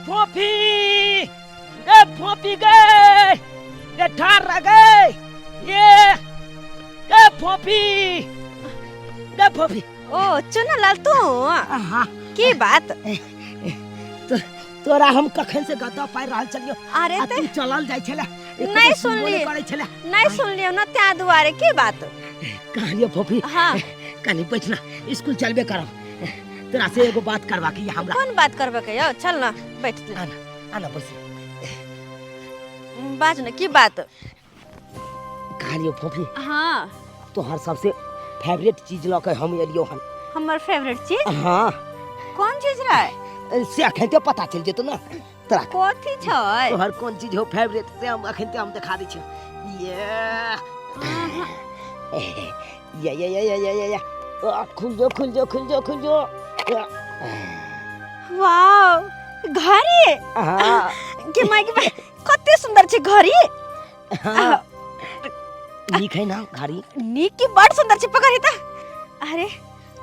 फोफी गे, फोफी गे, गे ठार रह गे, ये गे फोफी गे फोफी। ओ चुनालाल तू? हाँ। की बात? तो, तोरा हम कखन से गद्दा पारि रहल छलियो। अरे आ ते तू चलल जाइ छले, एको नहीं बेर सुनबो सुनलियै। नहि करै छले। नहीं सुनलियो ना त्या दुआरे, की बात? कहलियो फोफी। हाँ। कनी बैठ ना, स्कूल चलबे करब, तोरा से एगो बात करबा के ये हमरा। कोन बात करबे के यौ? चल ना बैठ। आना आना बैस। बाज ना, की बात? कहलियो फोफी। हाँ। तोहर सबसे फेवरेट चीज लऽ के हम एलियो हन। हमर फेवरेट चीज? हाँ। कोन चीज रहे? से अखन ते पता चल जेतो ना तोरा। कथी छै? तोहर कोन चीज हो फेवरेट से हम अखन ते हम देखा दै छियौ। ये ये ये ये ये ये ये ये आ, खुल जो खुल जो खुल जो खुल जो। वाव, घड़ी। हाँ। के माय के माय, कते सुंदर छै घड़ी। हाँ। नीक है ना घड़ी? नीक की, बड़ सुंदर छै, पकड़ त। अरे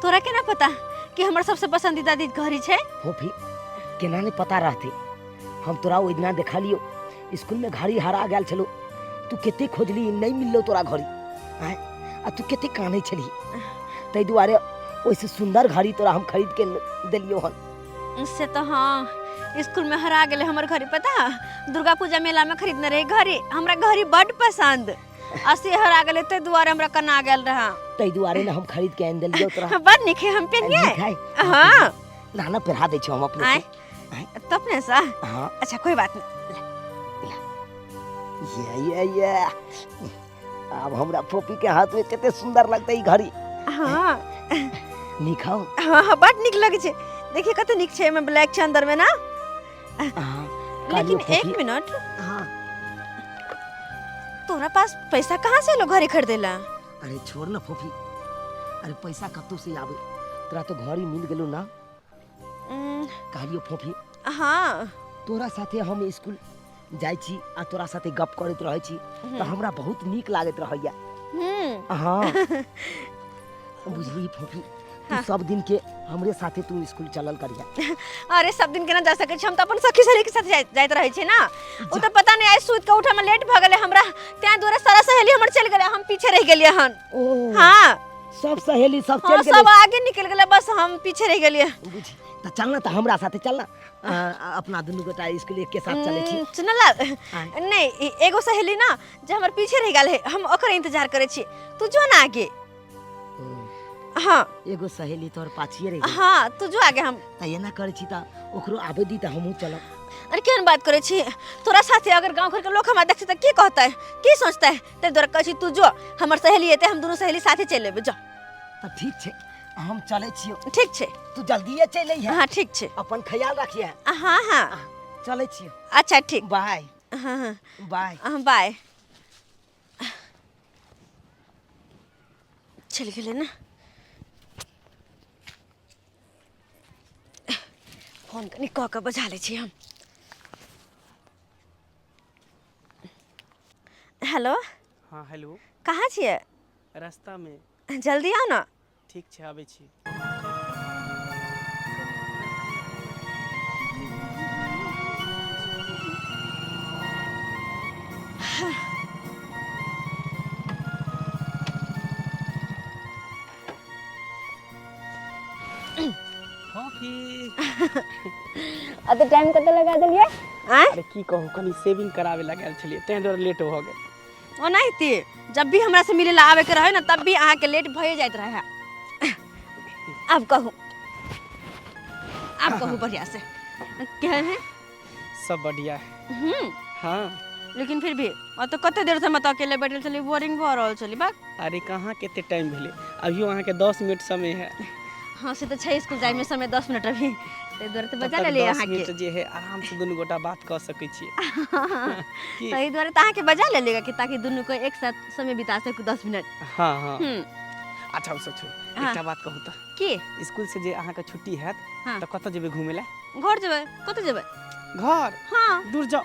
तोरा केना पता कि हमर सबसे पसंदीदा चीज घड़ी छै? फोफी केना नहीं पता रहते, हम तोरा ओहि दिना देखलियो स्कूल में घड़ी हरा गेल छलो, तू कते खोजली नहीं मिललो तोरा घड़ी, आँय? आ तू कते कानै छली, ताहि दुआरे ओहिसे सुंदर घड़ी तोरा हम खरीद के देलियो हन। से तो हाँ, स्कूल में हरा गेलै हमर घड़ी, पता दुर्गा पूजा मेला में खरीदने रही घड़ी, हमरा घड़ी बड पसंद आ से हरा गेलै, ताहि दुआरे हमरा कना गेल रहा। ताहि दुआरे ने हम खरीद के आनि देलियो तोरा। बड नीक है, हम पेनिए। नीक है? हाँ। ना ना पहिरा दै छियौ हम अपने आँय? से। तो अपने से? हाँ। अच्छा कोई बात नहीं। ये ये ये आब हमरा फोपी के हाथ में कते सुंदर लगतै ई घड़ी। हाँ। नीक हौ? हाँ हाँ, बड नीक लगै छै, देखिए कते नीक छै, एहिमे ब्लैक छै अंदर में ना। हाँ, लेकिन कहलियौ एक फोफी। मिनट। हाँ। तोरा पास पैसा कहाँ से एलो घड़ी खरीदे ला? अरे छोड़ ना फोफी, अरे पैसा कतौ से आवे, तोरा तो घड़ी मिल गेलो ना। कहलियौ फोफी। हाँ। तोरा साथे हम स्कूल जाइ छी आ तोरा साथे गप करैत रहै छी तऽ हमरा बहुत नीक लागैत रहैया। हाँ। बुझली फोफी, तू हाँ। सब दिन के हमरे साथे तू स्कूल चलल करिया। अरे सब दिन केना जा सकै छी, हम तऽ अपन सखी सहेली के साथ जाइत रहै छी ना। ओ तऽ पता नहीं आइ सुति के उठे में लेट भऽ गेलै हमरा, तें दुआरे सारा सहेली हमर चलि गेलै, हम पीछे रहि गेलियै हन। ओ। हाँ। सब सहेली सब हाँ, चलि गेलै। सब आगे निकलि गेलै, बस हम पीछे रहि गेलियै। बुझी तऽ चल ना, तऽ हमरा साथे चल ना, अपना दुनू गोटा स्कूल एक के साथ चलै छी। चुनलाल, आँय? नहीं, एगो सहेली ना जे हमर पीछे रहि गेल है, हम ओकर इंतजार करै छी, तू जो ना आगे। ओ। हाँ। एगो सहेली तोहर पाछिए रहि गेल। हाँ, तू जो आगे। हम तऽ एना करै छी तऽ ओकरो आबै दी तऽ हमहूँ चलब। अरे केहन बात करै छी, तोरा साथे अगर गाँव घर के लोग हमरा देखतै तऽ की कहतै, की सोचतै? ताहि दुआरे कहै छी तू जो, हमर सहेली एतै, हम दुनू सहेली साथे चलि एबै, जो। तऽ ठीक छै, हम चलै छियौ। ठीक छै। तू जल्दिए चलि अइहे। हाँ ठीक छै। अपन ख्याल रखिहे। हाँ हाँ। चलै छियौ। अच्छा ठीक। बाय। हाँ हाँ। बाय। हाँ बाय। चलि गेलै ने। फोन कनि कऽ कऽ बजा लै छी हम। हेलो। हाँ हेलो। कहाँ छियै? रास्ता में। जल्दी आउ ना। ठीक छै, आबै छी। कॉफी। अते टाइम कते लगा देलियै? आँय? अरे की कहू, कनी सेविंग करावे लग गेल छलियै, तें दुआरे लेट भऽ गेल। ओनाहिते जब भी हमरा से मिले ला आवे के रहे ना तब भी अहाँ के लेट भए जाइत रहे। आब कहू, आब कहू बढ़िया से केहन है? सब बढ़िया है। हाँ। लेकिन फिर भी और तो कते देर से हम तो अकेले बैठल छली, बोरिंग भऽ रहल छली बा। अरे कहाँ कते टाइम भेलै, अभियो अहाँके 10 मिनट समय है। हाँ से तो छै, स्कूल जाय में समय 10 मिनट अभी, ताहि दुआरे तऽ तब बजा तक लेलियै 10 अहाँके। मिनट जे है आराम से दुनू गोटा बात कऽ सकै छियै। की? ताहि दुआरे तऽ अहाँके बजा लेलियै कि ताकि दुनू को एक साथ समय बिता सकू 10 मिनट। हाँ हाँ। अच्छा ओ सब छोड़ू, हाँ। एकटा बात कहू तऽ। की? स्कूल से जे अहाँके छुट्टी हैत हाँ। तऽ कतऽ जेबै घूमै लए? घर जेबै। कतऽ जेबै? घर? हाँ। दूर जाओ।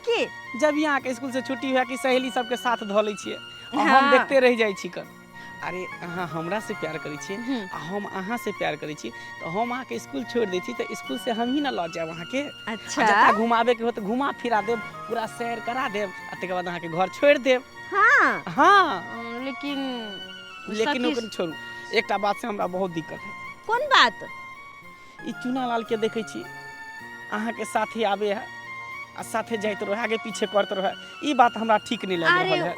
की? जब भी अहाँके स्कूल से छुट्टी हुए कि सहेली सबके साथ धऽ लै छियै आ हम हाँ। देखते रहि जाइ छी कऽ। अरे अहाँ हमरा से प्यार करै छियै आ हम अहाँ से प्यार करै छी तऽ हम अहाँके स्कूल छोड़ि दै छी तऽ स्कूल से हमही ने लऽ जायब अहाँके। अच्छा। आ जतऽ घुमाबे के हो तऽ घुमा फिरा देब, पूरा सैर करा देब आ तकर बाद अहाँके घर छोड़ि देब। हाँ। हाँ। लेकिन लेकिन सखी- ओकरा छोड़ू, एकटा बात से हमरा बहुत दिक्कत है। कोन बात? ई चूना लाल के देखै छी अहाँके साथे आबे है आ साथे जाइत रहे, आगे पीछे करत रहे, ई बात हमरा ठीक नहीं लग अरे रहल है।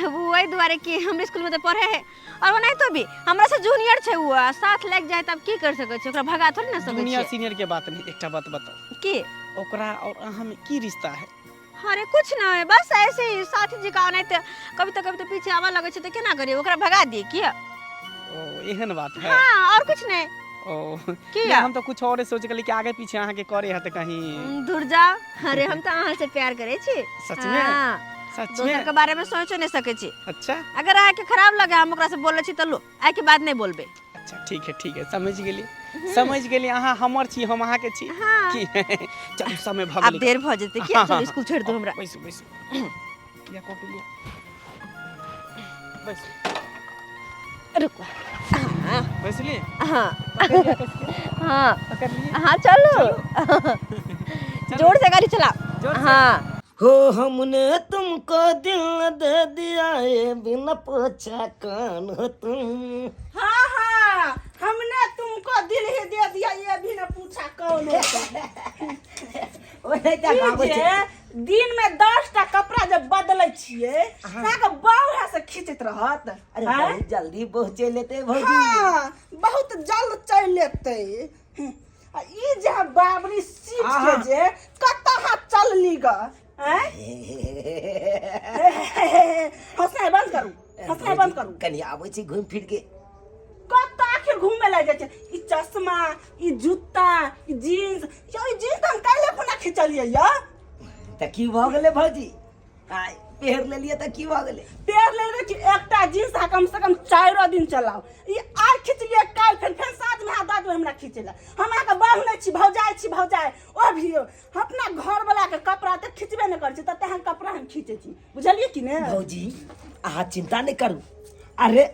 वो एहि दुआरे कि हम स्कूल में तो पढ़े है और ओनाहितो तो भी हमरा से जूनियर छै वो, आ साथ लागि जाए तब की कर सकै छी, ओकरा भगा थोड़ी ना सकै जूनियर छियै। सीनियर के बात नहीं, एकटा बात बताओ की? ओकरा और अहाँ में की रिश्ता है? अरे कुछ ना है, बस ऐसे ही साथी जी का ओनाहिते कभी तो कभी तो पीछे आवा लगे छै तऽ केना करियै, ओकरा भगा दियै की? ओ एहन बात है। हाँ और कुछ नहीं। ओ की? नहीं, हम तो कुछ और सोच गेली कि आगे पीछे अहाँ के करे है तऽ कहीं। दूर जाओ, अरे हम तो अहाँ से प्यार करे छी। सच में? हाँ। सच दोसर में? के बारे में सोचो नहीं सके छी। अच्छा। अगर अहाँ के खराब लगे हम ओकरा से बोले छी तऽ लो, आइ के बाद नहीं बोलबे। अच्छा ठीक है, ठीक है, समझ गेली, समझ गेली, अहाँ हमर छी हम अहाँ के छी। हाँ। की? चलू समय भऽ आब गेलै। देर भऽ जेतै की? हाँ, चलू हाँ, स्कूल छोड़ि दू हमरा। बैसू बैसू, लिअ कॉपी लिअ, बैसू। रुकू। हाँ। बैसली? हाँ। पकड़ लिअ कसके? हाँ। पकड़ लिए? हाँ चलू। चलू। जोर से गाड़ी चलाओ। जोर से। हाँ। हो हमने तुमको दिल दे दिया ये बिना पूछा कौन हो तुम। हाँ हाँ हमने तुमको दिल ही दे दिया ये भी न पूछा कौन हो तुम। ओहे तऽ गाबै ई छै। जे दिन में 10 टा कपड़ा जब बदलै छियै अहाँके बाउ है से खींचैत रहत। अरे आँय? बहुत जल्दी बहु चलि एतै भौजी। हाँ बहुत जल्द चलि एतै। आ ई जे बाबरी सीट के जे कतऽ अहाँ चलली ग? आँय? हँसनाइ बंद करू, हँसनाइ बंद करू। कनि आबै छी घुमि फिर के। कतऽ आखिर घूमे लए जाइ छै? ई चश्मा, ई जूता, ई जीन्स, यौ ई जीन्स तऽ हम काल्हि खुना खिचलियै यौ। तऽ की भऽ गेलै भौजी? आइ पहिर लेलियै तऽ की भऽ गेलै? पहिर लेलियै कि एकटा जीन्स अहाँ कम से कम 4 दिन चलाउ। ई आइ खिचलियै काल्हि फेर फेर साँझमे अहाँ दऽ देबै हमरा खींचै लए। हम अहाँके बान्ह नहि छी, भौजाइ छी, भौजाइ। ओ भी अपना घरवलाके कपड़ा तऽ खिचबे नहि करै छी, तते अहाँके कपड़ा हम खींचै छी, बुझलियै कि ने? भौजी अहाँ चिन्ता नहि करू। अरे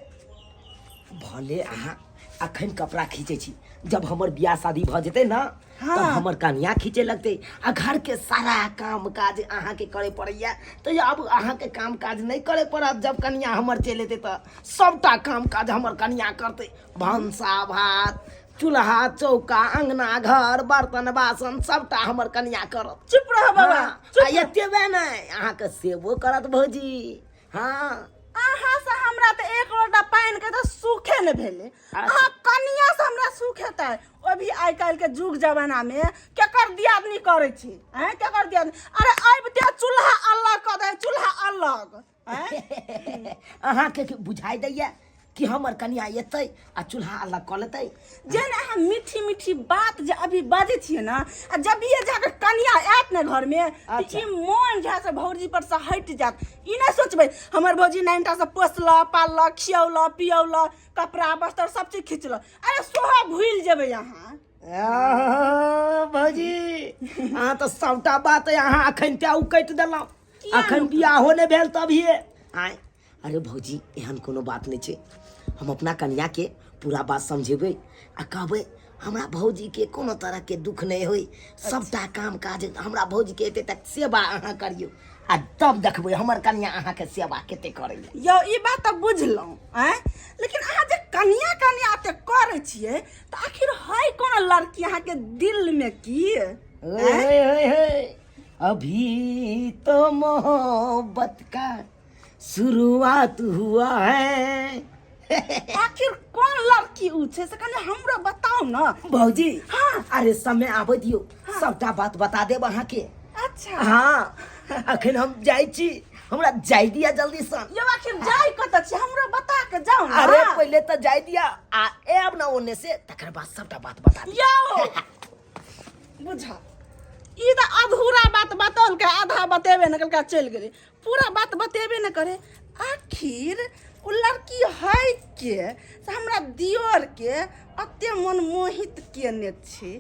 भले अहाँ अखन कपड़ा खींचै छी, जब हमर बियाह शादी भऽ जेतै ने हाँ। तब हमर कनिया खींचे लगतै आ घर के सारा काम काज अहाँके करे पड़ैया, तऽ आब अहाँके काम काज नहि करे पड़त। जब कनिया हमर चलि एतै तऽ सबटा काम काज हमर कनिया करतै। भनसा भात, चूल्हा चौका, अंगना घर, बर्तन बासन सबटा हमर कनिया करत। चुप रह बाबा, हाँ, चुप आ एतबे नहि अहाँके सेवो करत भौजी। हाँ। अहाँ से हमरा तऽ एक लोटा पानि के तऽ सुखे नहि भेलै, अहाँ कनिया से हमरा सुख हेतै? ओ भी आइ काल्हि के जुग जमाना में केकर दियादनी करै छै? आँय केकर दियादनी? अरे आबिते चूल्हा अलग कऽ दे, चूल्हा अलग। आँय? अहाँके की बुझाइ दैया कि हमर कनिया एतै आ चूल्हा अलग कऽ लेतै? जेना अहाँ मीठी मीठी बात जे अभी बाजै छियै ने, आ जब ये जाके कनिया आयत ने घर में तऽ अच्छा। ई मोन जे से भौजी पर से हटि जायत। ई नहि सोचबै हमर भौजी नाइनटा से पोसलक पाललक खियौलक पियौलक कपड़ा बस्तर सब चीज खिचलक, अरे सोहा भूलि जेबै अहाँ। आह, भौजी अहाँ तऽ सबटा बात अहाँ अखन त्या उकटि देलहुँ, अखन बियाहो नहि भेल तभिए। आँय अरे भौजी एहन कोनो बात नहि छै, हम अपना कनिया के पूरा बात समझेबै आ कहबै हमरा भौजी के कोनो तरह के दुख नहि होय, सबटा काम काज हमरा भौजी के एते तक सेवा अहाँ करियौ आ तब देखबै हमर कनिया अहाँके सेवा कते करैया। यौ ई बात तऽ बुझलहुँ आँय, लेकिन अहाँ जे कनिया कनिया एते करै छियै तऽ आखिर है कोनो लड़की अहाँके दिल में की? ओए होए होए होए, अभी तो मोहब्बत का शुरुआत हुआ है। आखिर कौन लड़की उ छै से कनि हमरो बताउ न। भौजी हाँ। अरे समय आबै दियौ, सबटा बात बता देब अहाँके। अच्छा। हाँ अखन हम जाइ छी, हमरा जाय दिया जल्दी सँ। यौ आखिर जाय कतऽ छी हमरो बता के जाउ न। अरे पहिले तऽ जाय दिया आ आयब न ओने से, तकर बाद सबटा बात बता दिया। यौ बुझा ई तऽ अधूरा बात बतौलकै, आधा बतेबे ने केलकै, चलि गेलै, पूरा बात बतेबे ने करे। आखिर ओ लड़की है के से हमरा दियोर के अते मन मोहित केने छै?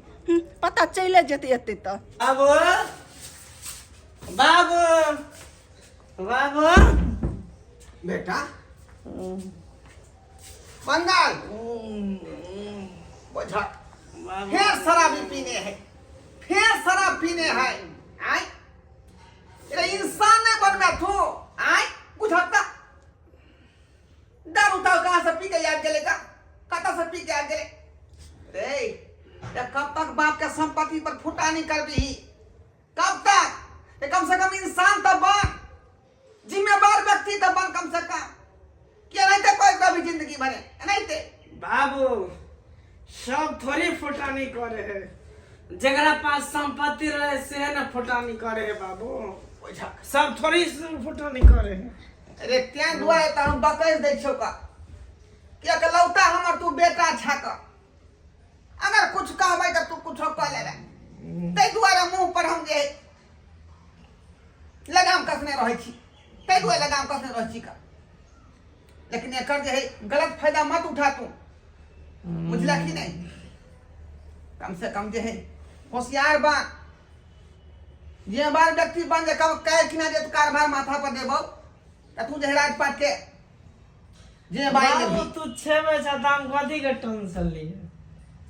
पता चलि जेतै एते तऽ। बाबू बाबू बाबू बेटा बंगाल बुझा फिर शराबी पीने है फिर शराब पीने है आय रे इंसान नहीं बनमे तू आय बुझता दारू ताऊ कहाँ से पी के आबि गेलै का कतऽ से पी के आबि गेलै रे ये कब तक बाप के संपत्ति पर फुटानी करबिही कब तक ये कम से कम इंसान तो बन जिम्मेदार व्यक्ति तो बन कम से कम किया नहीं ते कोई कभी जिंदगी भरे नहीं ते बाबू सब थोड़ी फुटानी करे है जकरा पास संपत्ति रहे से न फुटानी करे है बाबू सब थोड़ी फुटानी करे है अरे त्यां दुआरे तऽ हम बकैस दै छियौ का किया के लौता हमर तू बेटा छा का अगर कुछ कहबै तऽ तू कुछो कऽ लेबै ताहि दुआरे मुँह पर हम जे लगाम कसने रहै छी ताहि दुआरे लगाम कसने रहै छी का लेकिन एकर जे है गलत फायदा मत उठा तू बुझला कि नहीं कम से कम जे है होशियार बन जिम्मेदार व्यक्ति बन जे कम कह कि ना जे तू कारभार माथा पर देबो त तू जे है राजपाट के जिम्मेदारी बाबू लेबही तू छेबे छा त हम कथी के टेंशन लिए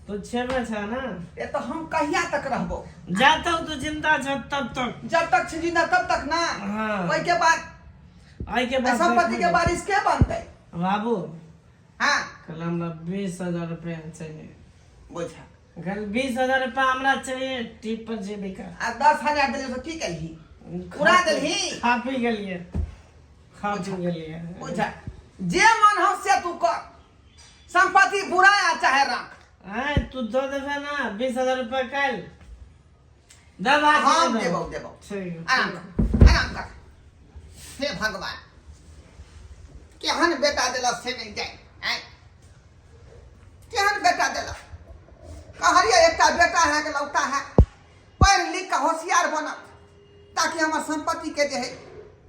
तू छेबे छा ना ये तो हम कहिया तक रहबो जा तक तू जिंदा छ तब तक जब तक छी जिंदा तब तक ना हाँ। ओहि के बाद आई के बाद संपत्ति के बारिश के बनतै बाबू हाँ कल हमरा 20,000 रुपया चाहिए बुझा कल 20,000 रुपया हमरा चाहिए टिप पर जेबी का आ 10,000 देलियै से की केलही उड़ा देलही खा पी गेलिए खा पी गेलिए बुझा जे मन हो से तू कर संपत्ति बुरा या चाहे रख आय तू दो देबे ना 20,000 रुपया कल दबा के हम देबो। देबो देबो ठीक आराम कर आराम कर हे भगवान केहन बेटा देलक से नहि जाय आँय केहन बेटा देलक कहलियै एकटा बेटा है के लौटा है पढ़ि लिख कऽ होशियार बनत ताकि हमर संपत्ति के जे है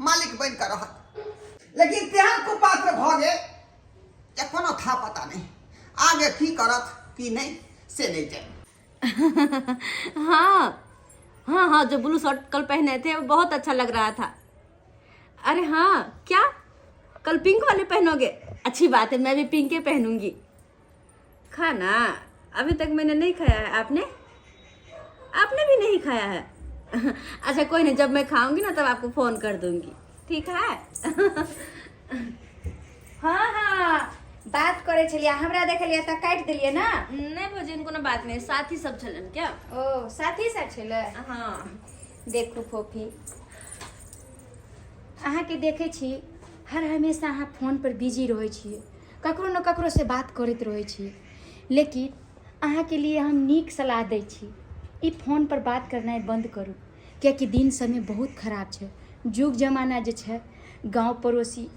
मालिक बनि कऽ रहत लेकिन तेहन कुपात्र भऽ गेल जे कोनो था पता नहि आगे की करत की नहि से नहि जाय हाँ हाँ हाँ जो ब्लू शर्ट कल पहने थे वो बहुत अच्छा लग रहा था अरे हाँ क्या कल पिंक वाले पहनोगे अच्छी बात है मैं भी पिंक के पहनूंगी खाना अभी तक मैंने नहीं खाया है आपने आपने भी नहीं खाया है अच्छा कोई नहीं जब मैं खाऊंगी ना तब आपको फोन कर दूंगी ठीक है हाँ हाँ बात करै छलियै हमरा देखलियै तऽ काटि देलियै ने नहीं भौजी कोनो बात नहीं साथी सब छलन क्या ओ साथी सब छलै हाँ देखू फोफी अहाँके देखै छी हर हमेशा अहाँ फोनपर बिजी रहै छियै ककरो ने ककरोसँ बात करैत रहै छियै लेकिन अहाँके लिए हम नीक सलाह दै छी ई फोनपर बात करनाइ बन्द करू कियाकि दिन समय बहुत खराब छै युग जमाना जे छै गाँव पड़ोसी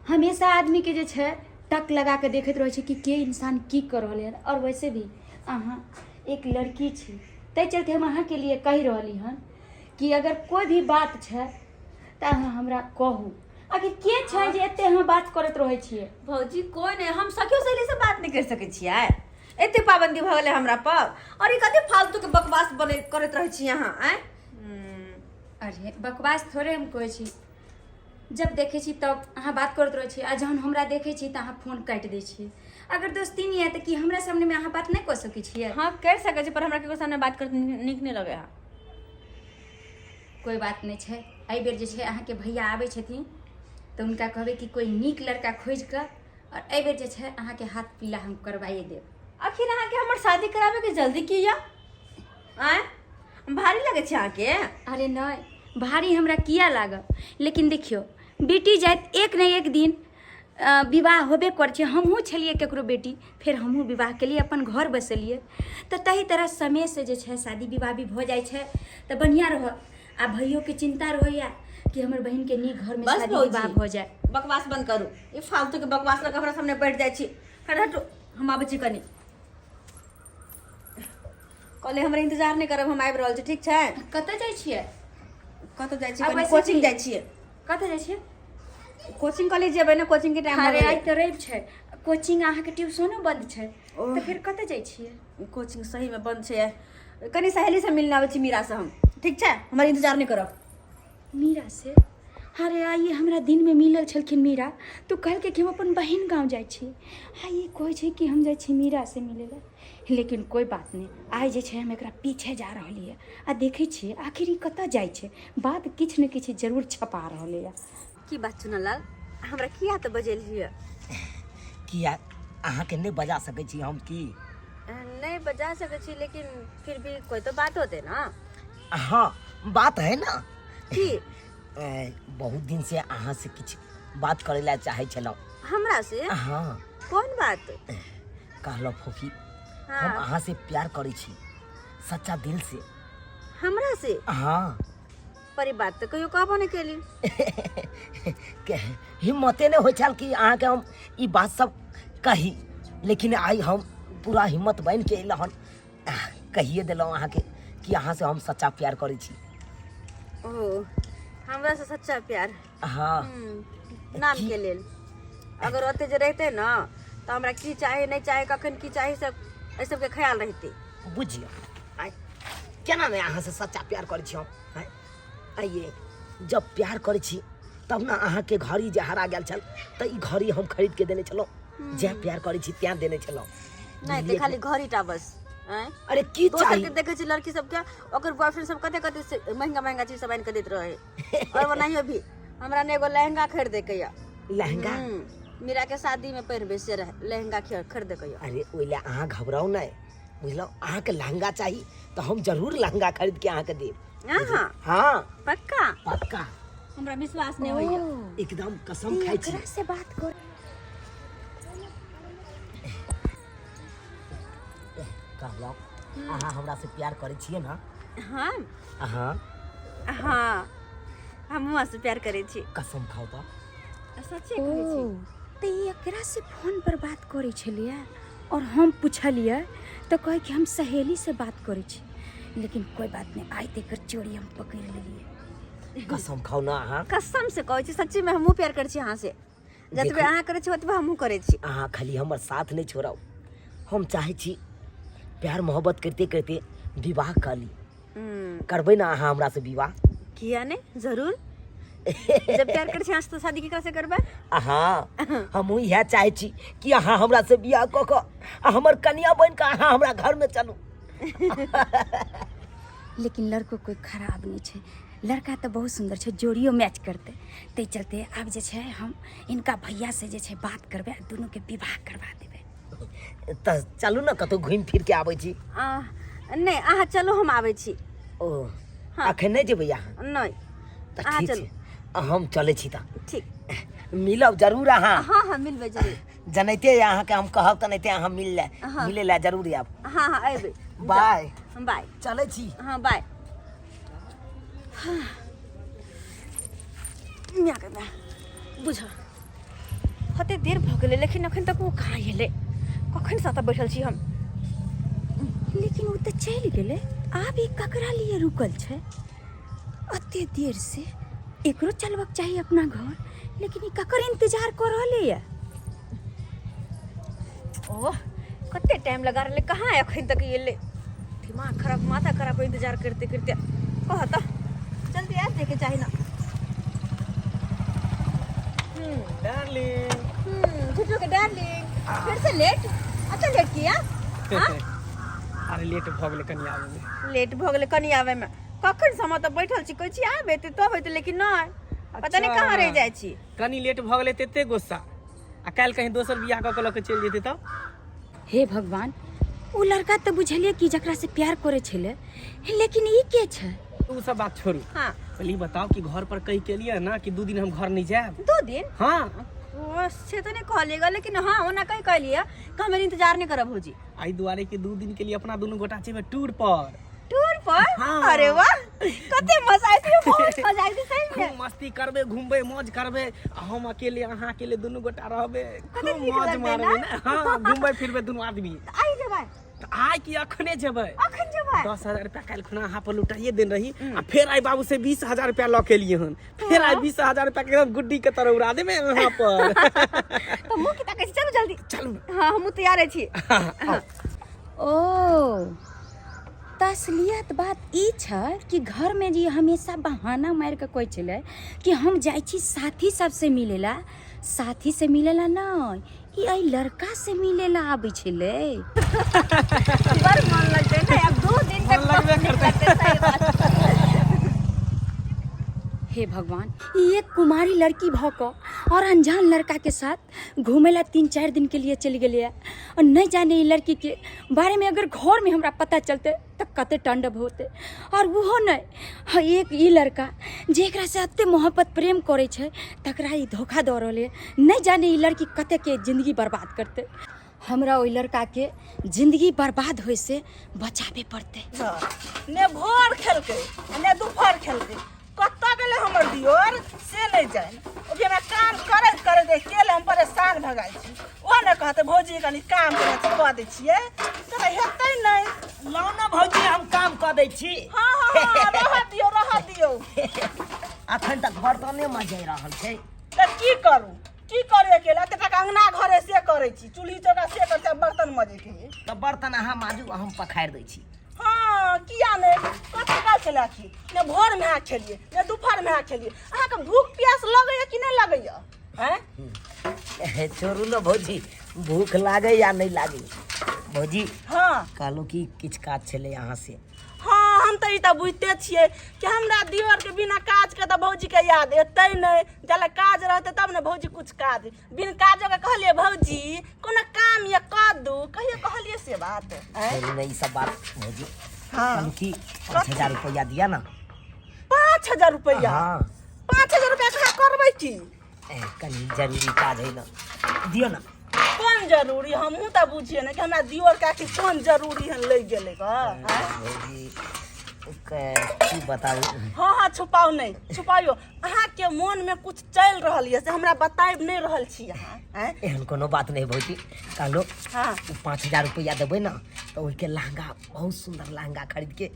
हमेशा आदमीके जे छै टक लगा कऽ देखैत रहै छै कि के इंसान की कऽ रहलै हन आओर वैसे भी अहाँ एक लड़की छी ताहि चलते हम अहाँके लिए कहि रहली हन कि अगर कोइ भी बात छै तऽ अहाँ हमरा कहू आखिर के छै जे एते अहाँ बात करैत रहै छियै भौजी कोई नहीं हम सखियो सहेली से बात नहीं कर सकै छियै एते पाबंदी भऽ गेलै हमरा पर और ई कते फालतू के बकवास बने करैत रहै छी अहाँ आँय अरे बकवास थोड़े हम कहै छी जब देखै छी तब अहाँ बात करैत रहै छी आ जहन हमरा देखै छी तऽ अहाँ फोन काटि दै छी अगर दोस्ती नहि है तऽ की हमरा सामनेमे अहाँ बात नहि कऽ सकै छियै हाँ कर सकै छी पर हमरा केकरो सामने बात करैत नीक नहि लगै है कोइ बात नहि छै एहिबेर जे छै अहाँके भैया आबै छथिन तऽ हुनका कहबै कि कोइ नीक लड़का खोजि कऽ आओर एहिबेर जे छै अहाँके हाथ पीला हम करवाइए देब आखिर अहाँके हमर शादी कराबैके जल्दी की यऽ आँय भारी लगै छै अहाँके अरे नहि भारी हमरा किया लागत लेकिन देखियौ बेटी जाइत एक ने एक दिन विवाह होबे करै छै हमहूँ छलियै ककरो बेटी फेर हमहूँ विवाह केलियै अपन घर बसेलियै तऽ ताहि तरह समयसँ जे छै शादी विवाह भी भऽ जाइ छै तऽ बढ़िआँ रहत आ भैयोके चिन्ता रहैए कि हमर बहिनके नीक घरमे बस शादी भौजी। विवाह भऽ जाय बकवास बंद करू ई फालतू के बकवास लऽ कऽ हमरा सामने बैठ जाइ छी हट हटू हम आबै छी कनी कहले हमरा इंतजार नहि करब हम आबि रहल छी ठीक छै कतऽ जाइ छियै कतऽ जाइ छी आ कनी वैसे कोचिंग भी- जाइ छियै कतऽ जाइ छियै कोचिंग कॉलेज जेबै ने कोचिंग के टाइम अरे आइ तऽ रवि छै कोचिंग अहाँके ट्यूशनो बंद छै तऽ फेर कतऽ जाइ छियै कोचिंग सही में बंद छै कनी सहेली से मिलने आबै छी मीरा से हम ठीक छै हमर इंतजार नहि करब मीरा से अरे आइ हमरा दिनमे मिलल छलखिन मीरा तऽ कहलकै कि हम अपन बहिन गाँव जाइ छी आ ई कहै छै कि हम जाइ छी मीरासँ मिलै लए लेकिन कोइ बात नहि आइ जे छै हम एकरा पीछे जा रहलियै आ देखै छियै आखिर ई कतऽ जाइ छै बात किछु ने किछु जरूर छपा रहलैए की बात चुनलाल हमरा किया तऽ बजेलियै किया अहाँके नहि बजा सकै छी हम की नहीं बजा सकै छी लेकिन फिर भी कोई तो बात होते ना हाँ बात है ना की ए, बहुत दिन से अहाँ से किछु बात करे ला चाहे छलहुँ हमरा से हाँ कौन बात कहलहुँ फोफी हाँ। हम अहाँ से प्यार करै छी सच्चा दिल से हमरा से हाँ पर ई बात तऽ कहियो कहबो नहि केली के हिम्मते नहि होइ छल कि अहाँके हम ई बात सब कही लेकिन आइ हम पूरा हिम्मत बनि के अयलहुँ हन कहिए देलहुँ अहाँके कि अहाँ से हम सच्चा प्यार करै छी ओ हमरा से सच्चा प्यार हाँ नाम के लेल अगर ओते जे रहते ना तऽ हमरा की चाही नहि चाही कखन की चाही सब एहि सबके ख्याल रहते बुझियौ आइ केना नहि अहाँसँ सच्चा प्यार करै छी हम आँय? आइये जब प्यार करै छी तब ने अहाँके घड़ी जे हरा गेल छल तऽ ई घड़ी हम खरीद के देने छलहुँ जै प्यार करै छी तैं देने छलहुँ नहि तऽ खाली घड़ी टा बस आँय अरे की दोसर चाही के देखै छी लड़की सबके ओकर बॉयफ्रेंड सब कते कते से महंगा महंगा चीज सब आनि के दैत रहे और ओनाहियो भी हमरा ने एगो लहंगा खरीदे के या लहंगा मीरा के शादी में पहिरबे से रहे लहंगा खरीदे के या अरे ओहि लए अहाँ घबराउ नहि बुझलहुँ अहाँके लहंगा चाही तऽ हम जरूर लहंगा खरीद के अहाँके देब हाँ हाँ पक्का पक्का हमरा विश्वास नहीं होइया एकदम कसम खाइ छी एकरा से बात कर कहलहुँ अहाँ हमरा से प्यार करै छियै ने हाँ अहाँ हाँ हमहूँ अहाँ से प्यार करै छी कसम खाउ तऽ सच्चे कहै छी तऽ ई एकरा से फोन पर बात करै छलियै और हम पुछलियै तऽ कहै कि हम सहेली से बात करै छी लेकिन कोई बात नहीं आइ तऽ एकर चोरी हम पकड़ि लेलियै कसम खाउ ने अहाँ कसम से कहै छी सच्ची में हमहूँ प्यार करै छी अहाँ से जतबे देखू। अहाँ करै छी ओतबे हमहूँ करै छी अहाँ खाली हमर साथ नहि छोड़ब हम चाहै छी प्यार मोहब्बत करिते करिते विवाह कऽ ली करबै ने अहाँ हमरासँ विवाह किया नहि जरूर जब प्यार करै छी अहाँ से तऽ शादी केकरा से करबै अहाँ हमहूँ इएह चाहै छी कि अहाँ हमरासँ बियाह कऽ कऽ आ हमर कनिया बनि कऽ अहाँ हमरा घरमे चलू लेकिन लड़को कोइ खराब नहि छै लड़का तऽ बहुत सुन्दर छै जोड़ियो मैच करतै ताहि चलते आब जे छै हम हिनका भैयासँ जे छै बात करबै आ दुनूके विवाह करबा देबै तऽ चलू ने कतहु घुमि फिर के आबै छी आ, नहि अहाँ चलू हम आबै छी ओ हाँ। अखन नहि जेबै अहाँ नहि तऽ अहाँ ठीक चलू। छै आ, हम चलै छी तऽ ठीक मिलब जरूर अहाँ हाँ हाँ मिलबै जरूर जनैते यऽ अहाँके हम कहब तऽ नहिते अहाँ मिल ले हाँ। मिलै लए जरूर आयब हाँ हाँ अयबै बाय बाय चलै छी हाँ बाय माय के माय बुझ कते देर भऽ गेलै लेकिन अखन तक ओ कहाँ एलै कखनसँ एतऽ बैठल छी हम लेकिन ओ तऽ चलि गेलै आब ई ककरा लिए रुकल छै एते देर से एकरो चलबक चाही अपना घर लेकिन ई ककर इंतजार कऽ रहलैए ओह कते टाइम लगा रहलै कहाँ अखन तक एलै दिमाग खराब माथा खराब इंतजार करते करते कह तऽ जल्दी आबि जाइके चाही ना डार्लिंग झूठो के डार्लिंग फिर से लेट अच्छा लेट किया हाँ? अरे लेट भऽ गेलै कनि आबै मे लेट भऽ गेलै कनि आबै मे कखन समय तऽ बैठल छी कहै छी आब एतै तब एतै लेकिन नहि पता नहि कहाँ रहि जाइ छी कनि लेट भऽ गेलै तऽ एते गुस्सा आ काल्हि कहीं दोसर बियाह कऽ के लऽ के चलि जेतै तब हे भगवान ओ लड़का तऽ बुझलियै कि जकरा से प्यार करै छलै लेकिन ई के छै ओ सब बात छोड़ू हाँ पहले ई बताओ कि घर पर कहि के लिए ना कि दू दिन हम घर नहीं जायब दू दिन हाँ ओ से तऽ नहि कहलियै लेकिन हाँ ओना कहि कहलियै कि हम इंतजार नहि करब भौजी एहि दुआरे कि दू दिन के लिए अपना दुनू गोटा जेबै टूर पर टूर पर हाँ। अरे वाह कते मजा आइत बहुत मजा आइत सही में खूब मस्ती करबै घूमबै मौज करबै आ हम अकेले अहाँ अकेले दुनू गोटा रहबै कते खूब नीक मौज लगतै मारबै ना? ने हाँ घूमबै फिरबै दुनू आदमी आइ जेबै तऽ आइ की अखने जेबै अखन जेबै 10,000 रुपया काल्हि खुना अहाँ पर लुटाइए देने रही आ फेर आइ बाबू से 20,000 रुपया लऽ के एलियै हन फेर आइ 20,000 रुपया के एकदम गुड्डी के तरह उड़ा देबै अहाँ पर तऽ मुँह की ताकै छी चलू जल्दी चलू हाँ हमहूँ तैयार छी ओ तऽ असलियत बात ई छै कि घरमे जे हमेशा बहाना मारि कऽ कहै छलै कि हम जाइ छी साथी सबसँ मिलै लए, साथीसँ मिलै लए नहि, ई एहि लड़कासँ मिलै लए आबै छलै। बड़ मन लगतै ने आब 2 दिन तक मन लगबे करतै। सही बात। हे भगवान, ई एक कुमारी लड़की भऽ कऽ और अनजान लड़का के साथ घूमे ला 3-4 दिन के लिए चलि गेलै और नहीं जाने ई लड़की के बारे में अगर घर में हमरा पता चलते तऽ कते टंडव होते। और ओहो नहीं, हाँ, एक ई लड़का जेकरा से एते मोहब्बत प्रेम करै छै तकरा ई धोखा दऽ रहल है। नहीं जाने ई लड़की कते के जिंदगी बर्बाद करते। हमरा ओहि लड़का के जिंदगी बर्बाद होय से बचाबे पड़ते। ने भोर खेलकै ने दुपहर खेलकै, कतऽ गेलै हमर दियोर से नहि जानि। अभी हमरा काम करैत करैत अकेले हम परेशान भऽ गेल छी। ओ ने कहतै भौजी कनि काम करै छी कऽ दै छियै, तऽ हेतै नहि। लाउ ने भौजी, हम काम कऽ दै छी। हँ हँ हँ, रहऽ दियौ रहऽ दियौ। अखन तक बर्तने मजै रहल छै। तऽ की करू की करू अकेले एते टाका अंगना घरे से करै छी, चूल्ही चौका से करै छी, आब बर्तन मजैके है। तऽ बर्तन अहाँ माजू, हम पखारि दै छी। हँ किया नहि, कते काल छलै आखिर, ने भोरमे अहाँ खेलियै ने दुपहरमे अहाँ खेलियै। अहाँके भूख प्यास लगैया कि नहि लगैया? आँय छोड़ू ने भौजी, भूख लागै या नहि लागै। भौजी हँ कहलहुँ कि किछु काज छलै अहाँ से। हँ हम तऽ ई तऽ बुझिते छियै कि हमरा दियोरके बिना काजके तऽ भौजीके याद एतै नहि। जले काज रहतै तब ने भौजी कुछ काज, बिन काजोके कहलियै भौजी कोनो काम यऽ कऽ दू, कहियो कहलियै से बात? आँय? छोड़ू ने ई सब बात भौजी। हँ कहलहुँ कि 5000 रुपैआ दिअ ने। 5000 रुपैआ? हँ। 5000 रुपैआ कहाँ करबै की? कनि जरूरी काज है ने, दियौ ने। कोन जरूरी? हमहूँ तऽ बुझियै ने कि हमरा दियोरके आखिर कोन जरूरी हन लागि गेलै गऽ। आँय? भौजी की बताउ। हँ हँ छुपाउ नहि छुपाइयो, अहाँके मोनमे कुछ चलि रहल यऽ से हमरा बताबि नहि रहल छी अहाँ। आँय? एहन कोनो बात नहि भौजी। कहलहुँ हँ ओ 5000 रुपैआ देबै ने तऽ ओहिके लहंगा, बहुत सुन्दर लहंगा खरीदके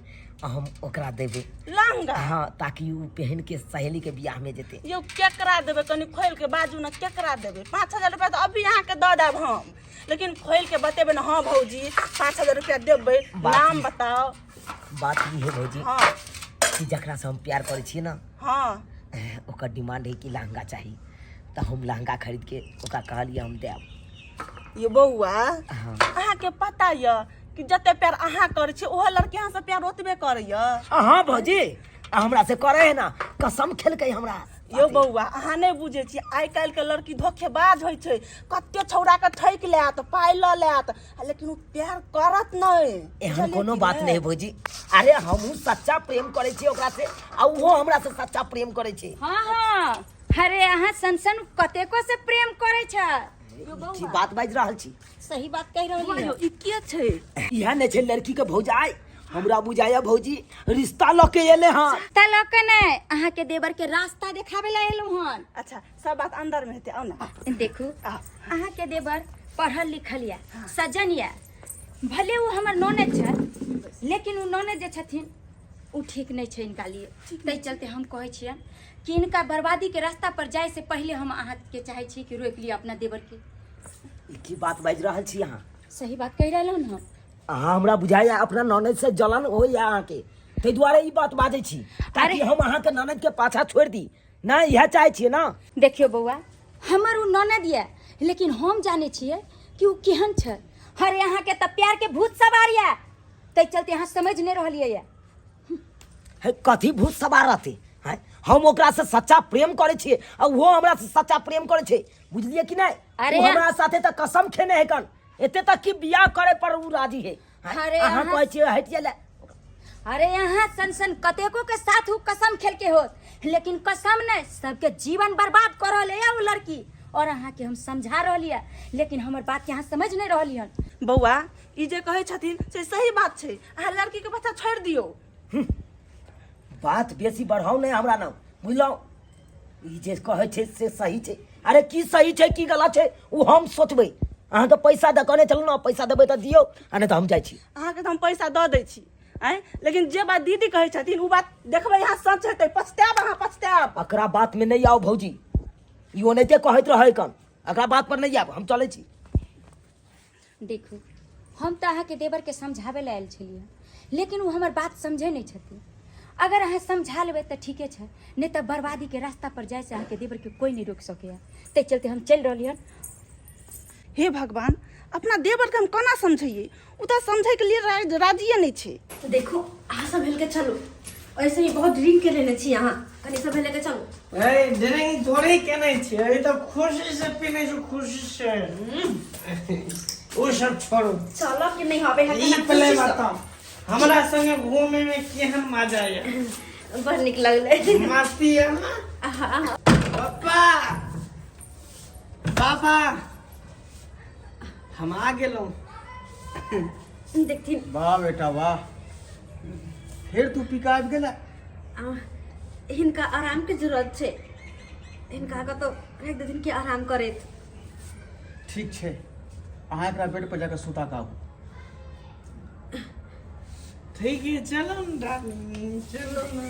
हम ओकरा देबै। लहंगा? हँ, ताकि ओ पहिन के सहेली के बियाह में जेतै। यौ केकरा देबै, कनि खोलि के बाजू ने, केकरा देबै? 5000 रुपैआ तऽ अभी अहाँके दऽ देब हम, लेकिन खोलि के बतेबै ने। हँ भौजी 5000 रुपैआ देबै, नाम बताउ। बात ई है भौजी हँ कि जकरा से हम प्यार करै छियै ने, हँ ओकर डिमांड है कि लहंगा चाही, तऽ हम लहंगा खरीद के ओकरा कहलियै हम देब। यौ बौआ, हँ अहाँके पता यऽ कि जते प्यार अहाँ करै छियै ओहो लड़की अहाँसँ प्यार ओतबे करैया? हाँ भौजी, हमरा से करे है ना, कसम खेलकै हमरा। यौ बौआ अहाँ नहि बुझै छियै, आइ काल्हिके लड़की धोखेबाज होइ छै। कते छौड़ाके ठकि लेत, पाइ लऽ लेत, लेकिन ओ प्यार करत नहि। एहन बुझलियै कोनो कि बात नहि भौजी। अरे हमहूँ सच्चा प्रेम करै छियै ओकरा से आ ओहो हमरा से सच्चा प्रेम करै छै। हँ हँ, अरे अहाँ सन सन कतेको से प्रेम करै छै। की बात बाजि रहल छी? सही बात कहि रहली। यौ ई के छै? इएह नहि छै लड़की के भौजाई, हमरा बुझाया भौजी रिश्ता लऽ के एले हँ। रास्ता लऽ के नहि, अहाँके देवर के रास्ता देखाबे ला एलहुँ हन। अच्छा सब बात अंदर में हेतै, आउ ने। देखू आउ। अहाँके देवर पढ़ल लिखल यऽ, सज्जन यऽ, भले ओ हमर ननद छै लेकिन ओ ननद जे छथिन ओ ठीक नहि छै इनका लिए। ताहि चलते हम कहै छियनि कि इनका बर्बादी के रास्ता पर जाय से पहले हम अहाँके चाहै छी कि रोकि लिअ अपना देवर के। ई की बात बाजि रहल छी अहाँ? सही बात कहि रहलहुँ हन। अहाँ हमरा बुझाइया अपना ननद से जलन होइया अहाँके, ताहि दुआरे ई बात बाजै छी ताकि हम अहाँके ननद के पाछा छोड़ि दी। नहि इएह चाहै छियै ने? देखियौ बौआ, हमर ओ ननद यऽ लेकिन हम जानै छियै कि ओ केहन छै। अरे अहाँके तऽ प्यार के भूत सवार यऽ, ताहि चलते अहाँ समझि नहि रहलियै यऽ। हे कथी भूत सवार रहतै? हैं, हम ओकरा से सच्चा प्रेम करै छियै आ ओहो हमरा से सच्चा प्रेम करै छै, बुझलियै कि नहि? अरे ओ हमरा साथे तऽ कसम खेने है कन, एते तक कि बियाह करे पर उ राजी है। हैं, अरे अहाँ अहाँ कहै छियै हटि जाय। अरे यहाँ सन सन कतेको के साथ उ कसम खेल के होत, लेकिन कसम नहीं सबके जीवन बर्बाद कर रहल है वो लड़की। और अहाँ के हम समझा रहली है लेकिन हमर बात के अहाँ समझ नहीं रहली हन। बौआ ई जे कहै छथिन से सही बात छै, अहाँ लड़की के पाछा छोड़ि दियौ। बात बेसी बढ़ाउ नहि हमरा नाम, बुझलहुँ? ई जे कहै छै से सही छै। अरे की सही छै की गलत छै ओ हम सोचबै। अहाँके पैसा दऽ कहने छलहुँ ने, पैसा देबै तऽ दियौ आ नहि तऽ हम जाइ छी। अहाँके तऽ हम पैसा दऽ दै छी आँय, लेकिन जे बात दीदी कहै छथिन ओ बात देखबै अहाँ सच हेतै, पछतायब अहाँ, पछतायब। एकरा बातमे नहि आउ भौजी, ई ओनाहिते कहैत रहै कन, एकरा बात पर नहि आयब, हम चलै छी। देखू हम तऽ अहाँके देवरके समझाबै लए आयल छलियै, लेकिन ओ हमर बात समझै नहि छथिन। अगर अहाँ समझा लेबै तऽ ठीके छै, नहि तऽ बर्बादीके रास्ता पर जाइसँ अहाँके देवरके कोइ नहि रोकि सकैए। ताहि चलते हम चलि रहली हन। हे भगवान, अपना देवरके हम कोना समझैयै? ओ तऽ समझैके लिए राजिए नहि छै। देखू, अहाँ सब हेलके चलू, ऐसे ही बहुत ड्रिंक के लेने छी अहाँ, कनी सब हेलके चलू। ए, ड्रिंक थोड़ी केने छियै, ई तऽ खुशी से पीने छी, खुशी से। ओ सब छोड़ू। चलो कि नहीं हबे है। ई पहले बताओ, हमरा संगे घूमे में केहन मजा आया? बड़ नीक लगलै। मस्ती है ना? पापा, पापा, हम आ गेलहुँ। देखथिन। वाह बेटा वाह, फेर तू पी कऽ आबि गेला। हिनका आराम के जरूरत छै, हिनका कतौ राखि देथिन कि आराम करैत। ठीक छै, अहाँ एकरा बेड पर जाकऽ सुता कऽ आबू। ठीक है, चलो ना डार्लिंग, चलो ना।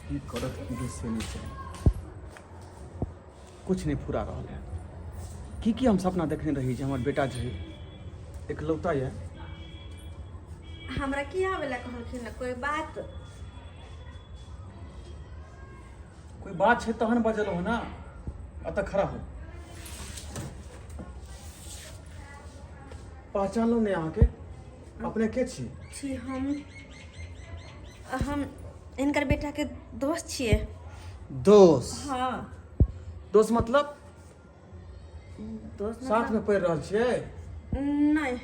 की करत की से नहीं चाही, कुछ नहीं फुरा रहल है। की की हम सपना देखने रही जे हमर बेटा जे है एकलौता यऽ। हमरा की आवेला कहलखिन ना कोई बात? कोई बात छै तहन बजल हो ना। अतऽ खड़ा हो, पहचानलहुँ नहि अहाँके, अपने के छी? छी हम हिनकर बेटा के दोस्त छियै। दोस्त? हाँ। दोस्त मतलब? दोस्त। साथ में पढ़ि रहल छियै? नहि।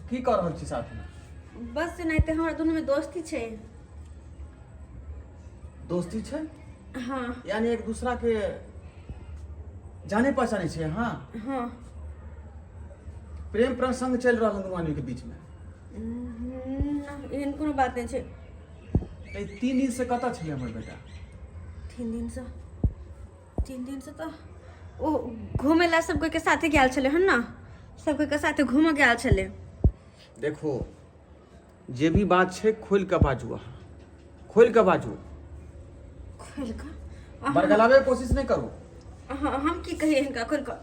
की कऽ रहल छी साथ में? बस एनाहिते, हमरा दुनू में दोस्ती छै। दोस्ती छै? हाँ। यानी एक दूसरा के जाने पहचाने छियै? हाँ। हाँ। प्रेम प्रसंग चलि रहल दुनू आदमी के बीच में? ना, एहन कोनो बात नहि छै। तऽ ई 3 दिन से कतऽ छलै हमर बेटा? 3 दिन से, 3 दिन से तऽ ओ घूमे ला सब कोई के साथे गेल छलै हन ना, सब कोई के साथे घूमऽ गेल छलै। देखो, जे भी बात छै खोलि कऽ बाजू, अहाँ खोलि कऽ बाजू। खोलि कऽ? बरगलाबै के कोशिश नहि करू। हाँ, हम की कहिए हिनका खोलि कऽ?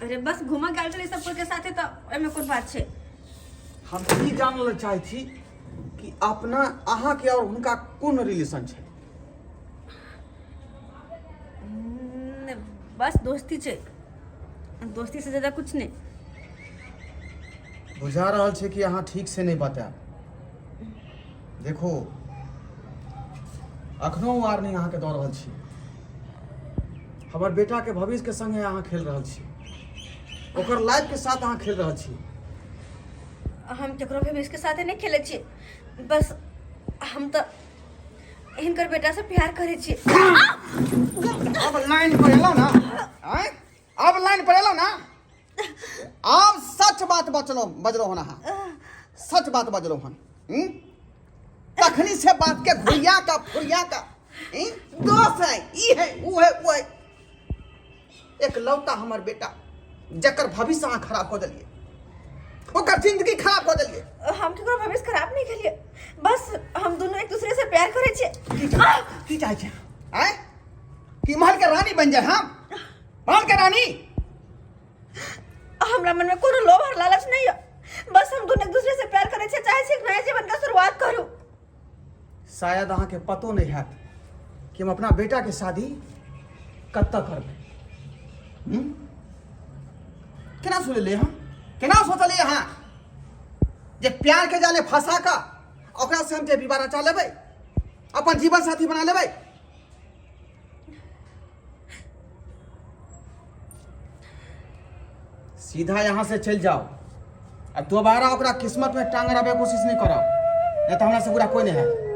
अरे बस घूमऽ गेल छलै सब कोई के साथे, तऽ ओहिमे कोन बात छै? हम ई जानऽ लए चाहै छी कि अपना अहाँके आओर हुनका कोन रिलेशन छै। नहि, बस दोस्ती छै, दोस्ती से ज्यादा कुछ नहीं। बुझा रहल छै कि अहाँ ठीक से नहि बतायब। देखो, अखनो वार्निंग अहाँके दऽ रहल छी, हमर बेटाके भविष्यके संगे अहाँ खेल रहल छी, ओकर लाइफके साथ अहाँ खेल रहल छी। हम केकरो भविष्यके साथे नहि खेलै छी, बस हम तऽ हिनकर बेटा से प्यार करै छी। अब लाइन पर एलहुँ ना? आँय, अब लाइन पर एलहुँ ना? आब सच बात बचलहुँ, बजलहुँ हन अहाँ सच बात बजलहुँ हन। हम्म? तखनी से बात के घुरिया का फुरिया का, हम्म? दोस्त है, ई है, ऊ है, ऊ है। एक लौता हमर बेटा जकर भविष्य अहाँ खराब कऽ देलियै, ओकर जिंदगी खराब कऽ देलियै। हम केकरो भविष्य खराब नहीं केलिए, बस हम दोनों एक दूसरे से प्यार करे छियै। की चाहै छै आँय, कि महल के रानी बन जाए हम, महल के रानी? हमरा मन में कोनो लोभ और लालच नहीं है, बस हम दोनों एक दूसरे से प्यार करे छियै, चाहे छियै एक नया जीवन का शुरुआत करू। शायद अहाँके पतो नहि हैत कि हम अपना बेटाके शादी कतऽ करबै। हम्म? केना सुनलियै अहाँ, केना सोचलियै अहाँ जे प्यार के जाले फंसा कऽ ओकरा से हम जे विवाह रचा लेबै, अपन जीवन साथी बना लेबै? सीधा यहाँ से चलि जाओ आ दोबारा ओकरा किस्मत में टांग अड़ाबे के कोशिश नहीं करब, नहीं तो हमरा से बुरा कोई नहीं है।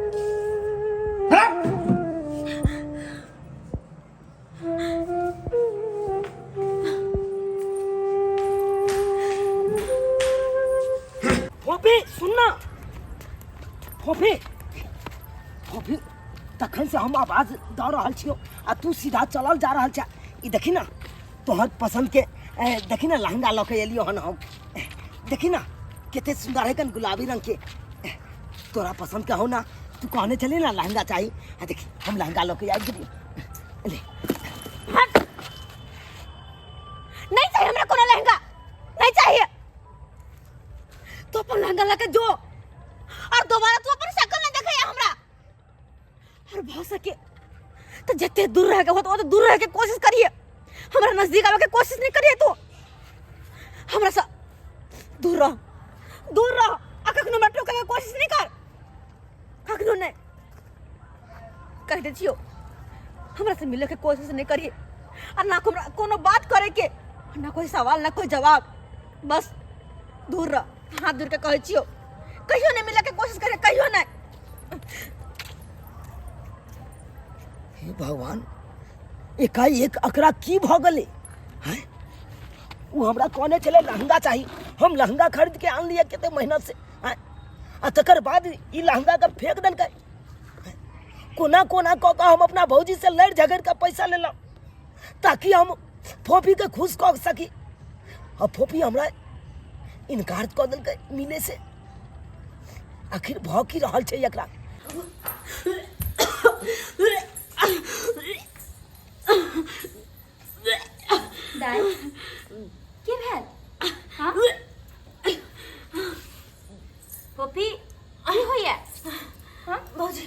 फोफी सुन ना, फोफी, फोफी, तखन से हम आवाज दऽ रहल छियौ आ तू सीधा चलल जा रहल छै। ई देखी ना, तोहर पसंद के देखी ना लहंगा लऽ के एलियो हन हम। देखी ना कते सुंदर है कन गुलाबी रंग के, तोरा पसंद के हो ना? तू कहने छली ना लहंगा चाही, आ देखी हम लहंगा लऽ के आबि गेलियो। ले। नहीं चाहिए हमरा कोनो लहंगा, नहीं चाहिए। तो अपन लहंगा लहंगा लके जो और दोबारा तू अपन शकल नहीं देखे हमरा। और भ सके तो जते दूर रह के हो तो दूर रह के कोशिश करिए, हमरा नजदीक आवे के कोशिश नहीं करिए। तू हमरा से दूर रह, दूर रह, आ कखनो हमरा टोके के कोशिश नहीं कर, कखनो नहीं। कह दे छियो हमरा से मिले के कोशिश नहीं करिए, और ना हमरा कोनो बात करे के, ना कोई सवाल ना कोई जवाब, बस दूर रह। हाथ दूर के कहै छियो कहियो नहीं मिले के कोशिश करे, कहियो नहीं। हे भगवान, एकाएक अकरा की भऽ गेलै? हैं, ओ हमरा कहने छलै लहंगा चाही, हम लहंगा खरीद के आनलियै कते मेहनत से, हैं, आ तकर बाद ई लहंगा के फेंक देलकै। हैं, कोना कोना कऽ कऽ हम अपना भौजी से लड़ि झगड़ि कऽ पैसा लेलहुँ ताकि हम फोफी के खुश कऽ सकी, आ फोफी हमरा इनकार कऽ देलकै मिले से। आखिर भऽ की रहल छै एकरा? दाइ की भेल? हाँ फोफी, की होइया? हाँ भौजी,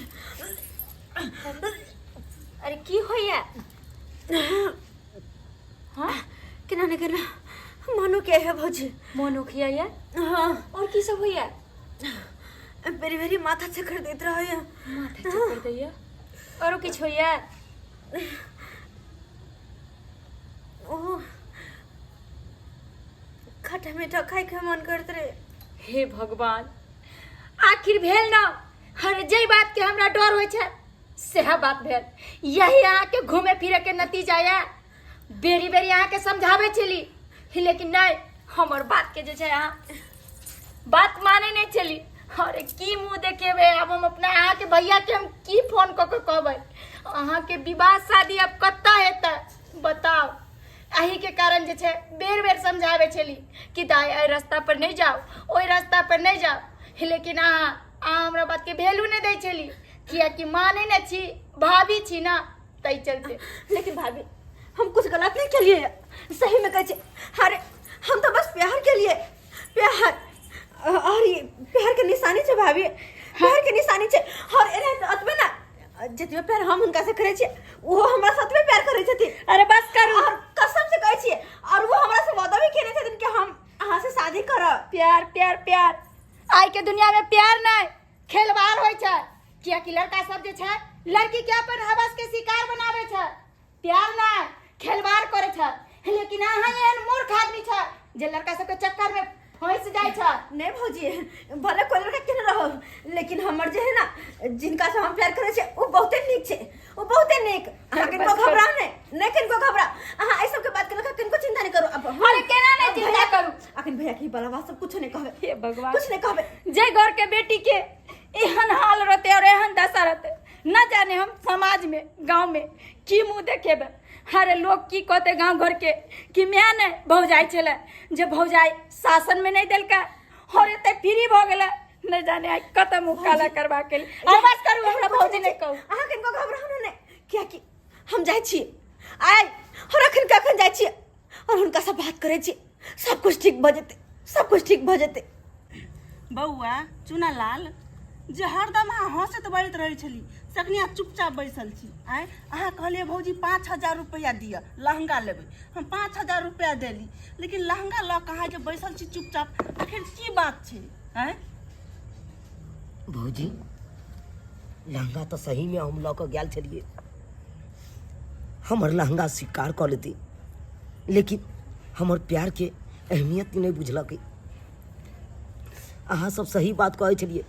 अरे की होइया? हाँ केना ने केना मनो के है भौजी। मोन उखिया? हाँ। और की सब होइया? बेरी बेरी माथा चक्कर देत रहे। माथा चक्कर दैया? औरो किछु होइया? ओ खट्टा मीठा खाए के मन करत रहे। हे भगवान, आखिर भेल ना। हर जे बात के हमरा डर होइ छै सेह बात भेल। यही अहाँके घूमे फिरे के नतीजा यऽ। बेरी बेरी अहाँके समझाबै छली, लेकिन नहि, हमर बात के जे छै अहाँ बात माने नहि छली। अरे की मुँह देखेबै आब हम अपना अहाँके भैया के? हम की फोन कऽ के कहबै? अहाँके विवाह शादी आब कतऽ हेतै बताउ? एही के कारण जे छै बेर बेर समझाबै छली कि दाइ एहि रास्ता पर नहि जाउ, ओहि रास्ता पर नहि जाउ, लेकिन अहाँ अहाँ हमरा बातके वैल्यू नहि दै छली, कियाकि मानै नहि छी, भाभी छी ना, ताहि चलते। लेकिन भाभी, हम कुछ गलत नहीं केलिए, सही में कहै छी। अरे हम तो बस प्यार के लिए, प्यार और ये प्यार के निशानी छै भाभी, प्यार के निशानी छै। और एना अतबे ना, जतबे प्यार हम हुनका से करै छियै ओहो हमरा से अतबे प्यार करै छथिन। अरे बस करू। और कसम से कहै छियै, और वो हमरा से वादा भी केने छथिन कि हम अहाँ से शादी करब। प्यार प्यार प्यार, आइ के दुनिया में प्यार नहीं खेलवाड़ होइ छै, कियाकि लड़का सब जे छै लड़की के अपन हवस के शिकार बनाबै छै। प्यार नहीं खेलवाड़ करे छै, लेकिन अहाँ एहन मूर्ख आदमी छै जे लड़का सबके चक्कर में फंस जाइ छै। नहीं भौजी, भले कोई लड़का केने रहो, लेकिन हमर जे है ना जिनका से हम प्यार करै छियै ओ बहुते नीक छै, ओ बहुते नीक। अहाँ किनको बस करू। घबराउ नहि, नहि किनको घबराउ। अहाँ एहि सबके बात के लऽ कऽ किनको चिंता नहि करू। अब अरे केना नहि चिंता भैया- करू? अखन भैया के बला बात सब कुछो नहि कहबै। हे भगवान, कुछ नहि कहबै। जे घर के बेटी के एहन हाल रहते और एहन दशा रहते, न जाने हम समाज में गांव में की मुंह देखेबे। अरे लोग की कहते गांव घर के कि माय ने भौजाई छले जे भौजाई शासन में नहीं देलका और एते फ्री भ गेलै, न जाने आई कत मुंह काला करबा के लिए। अरे बस करू, हमरा भौजी नहीं कहू। अहाँ किनको घबराउ ने, कियाकि हम जाइ छी आइ और अखन कखन जाइ छी और हुनका से बात करै छी, सब कुछ ठीक भऽ जेतै, सब कुछ ठीक भऽ जेतै। बौआ चुनालाल, जे हरदम अहाँ हँसैत बजैत रहै छली से अखनी अहाँ चुपचाप बैसल छी। आँय, अहाँ कहलियै भौजी 5000 रुपैआ दिअ लहंगा लेबै, हम 5000 रुपैआ देली, लेकिन लहंगा लऽ कऽ अहाँ जे बैसल छी चुपचाप, आखिर की बात छै? आँय भौजी, लहंगा तऽ सहीमे हम लऽ कऽ गेल छलियै, हमर लहंगा स्वीकार कऽ लेती, लेकिन हमर प्यारके अहमियत नहि बुझलकै। अहाँ सब सही बात कहै छलियै,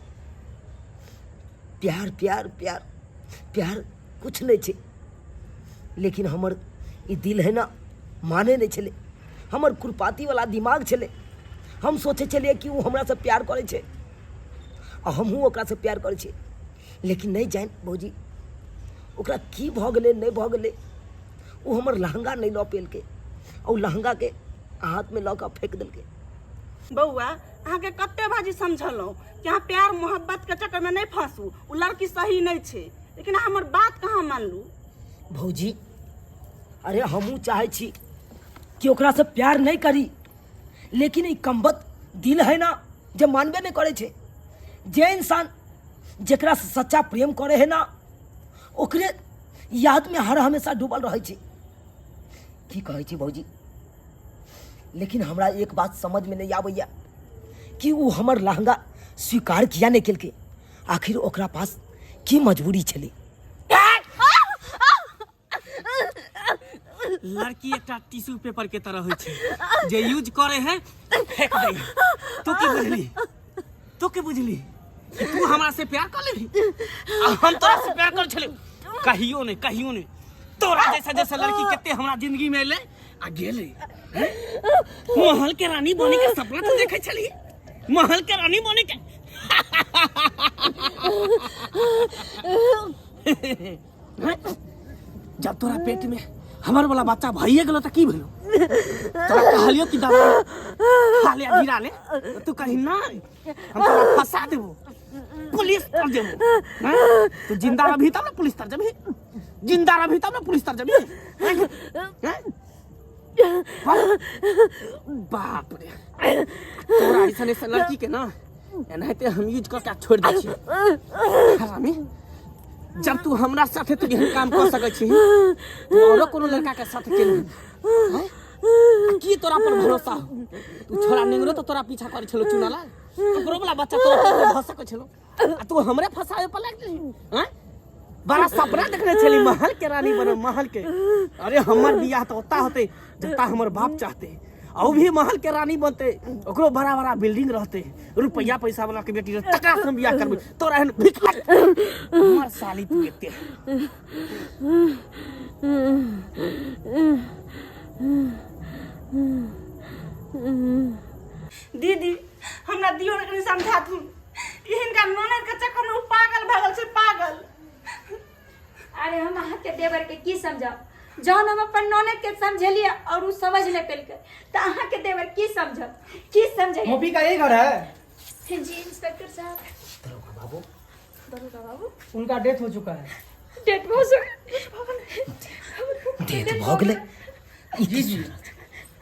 प्यार प्यार प्यार प्यार कुछ नहि छै, लेकिन हमर ई दिल है ना माने नहि छलै, हमर खुरपातीवला दिमाग छलै। हम सोचै छलियै कि ओ हमरासँ प्यार करै छै आ हमहूँ ओकरासँ प्यार करै छियै, लेकिन नहि जानि भौजी ओकरा की भऽ गेलै नहि भऽ गेलै, ओ हमर लहंगा नहि लऽ पेलकै आ ओ लहंगाके हाथमे लऽ कऽ फेक देलकै। बौआ, अहाँके कते भाजी समझलहुँ कि अहाँ प्यार मोहब्बतके चक्करमे नहि फंसू, ओ लड़की सही नहि छै, लेकिन अहाँ हमर बात कहाँ मानलू? भौजी, अरे हमहूँ चाहै छी कि ओकरासँ प्यार नहि करी, लेकिन ई कमबख्त दिल है ना जे मानबे नहि करै छै। जे इंसान जकरासँ सच्चा प्रेम करै है ना, ओकरे यादमे हर हमेशा डूबल रहै छै। की कहै छी भौजी, लेकिन हमरा एक बात समझमे नहि आबैए कि ओ हमर लहंगा स्वीकार किया नहि केलकै। आखिर ओकरा पास की मजबूरी छलै? लड़की एकटा टिश्यू पेपर के तरह होइ छै, जे यूज करे है फेंक दे है। तू की बुझली, तू की बुझली कि तू हमरा से प्यार कर लेबी आ हम तोरा से प्यार कर छली? कहियो नहीं, कहियो नहीं। तोरा जैसा जैसा लड़की कते हमरा जिंदगी में एले आ गेले। हैं? महल के रानी बने के सपना तो देखे छली, महल के रानी बने के। जब तोरा पेट में हमर वाला बच्चा भइए गेलो त की भेलो? तोरा कहलियो कि दवा खा ले आ गिरा ले, त तू कही ना, हम तोरा फंसा देबो, पुलिस तर देबो। हैं? तू जिंदा रही तब ना पुलिस तर जबी, जिंदा रही तब ना पुलिस तर जबी। हैं? हैं? बाप रे, तोरा ऐसा ऐसा लड़की के ना एनाहिते हम यूज करके छोड़ दै छियै। हरामी, जब तू हमरा साथे तू एहन काम कर सकै छी, तू औरो कोनो लड़का के साथ केने हैं? की तोरा पर भरोसा हो? तू छोरा नेंगरो तो तोरा पीछा करे छलो चुनाला, ओकरो वाला बच्चा तोरा पर भऽ सकै छलो आ तू हमरे फंसावे पर लागि गेली। हैं? बड़ा सपना देखने छली महल के रानी बनो, महल के। अरे हमर बियाह तो ओता होते जता हमर बाप चाहते, और भी महल के रानी बनते, ओकरो बड़ा बड़ा बिल्डिंग रहते, रुपया पैसा वाला के बेटी रहते, तकरा से हम बियाह करबै। तोरा एहन भिखारी हमर साली तू एते। दीदी, हमरा दियो ने कनि समझाथुन, ई हिनका ननद के चक्कर में उ पागल भऽ गेल छै, पागल। अरे हम अहाँके देवर के की समझाउ, जहन हम अपन ननद के समझेलियै और उ समझ नहि पेलकै तऽ अहाँके देवर की समझत, की समझे? मोपी का यही घर है? जी इंस्पेक्टर साहब। दरोगा बाबू, दरोगा बाबू, उनका डेथ हो चुका है। डेथ भऽ गेल? डेथ भऽ गेलै? जी जी।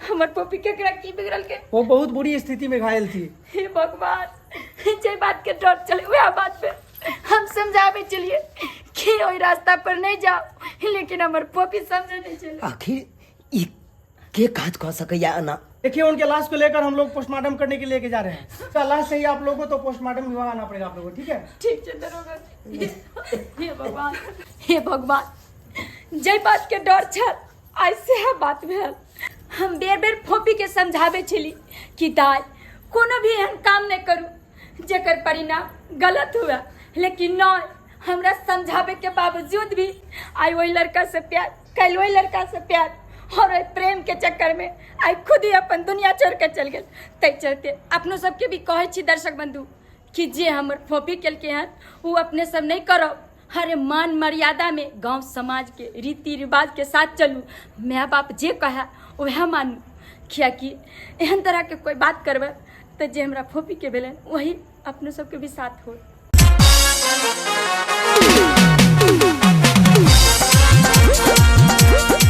हमर पपी केकरा की बिगड़ल के? वो बहुत बुरी स्थिति में घायल थी। हे भगवान, जे बात के डर चले वह बात पे हम समझावे चलिए कि ओहि रास्ता पर नहीं जाओ, लेकिन हमर पपी समझे नहीं चले। आखिर ई के काज कऽ सकैया एना? देखिए, उनके लाश को लेकर हम लोग पोस्टमार्टम करने के लिए लेके जा रहे हैं। तो लाश चाहिए आप लोगों को तो पोस्टमार्टम विभाग आना पड़ेगा आप लोगों को, ठीक है? ठीक है दरोगा जी। हे भगवान, हे भगवान, जे बात के डर छल आज सेह बात भेल। हम बेर बेर फोपी के समझावे छली कि दाई कोनो भी एहन काम नहीं करू जेकर परिणाम गलत हुआ, लेकिन नहीं, हमरा समझावे के बावजूद भी आई वही लड़का से प्यार कल, वही लड़का से प्यार और ओहि प्रेम के चक्कर में आई खुद ही अपन दुनिया छोड़ के चल गेल। तै चलते अपनो सबके भी कहै छी दर्शक बंधु कि जे हमर फोपी केलकै हन ओ अपने सब नहीं करब। हरे मान मर्यादा में गांव समाज के रीति रिवाज के साथ चलू, माय बाप जे कहे वह मानू, कियाकि एहन तरह के कोई बात करबै तऽ जे हमरा फोपी के भेलै वही अपनो सबके भी साथ हो।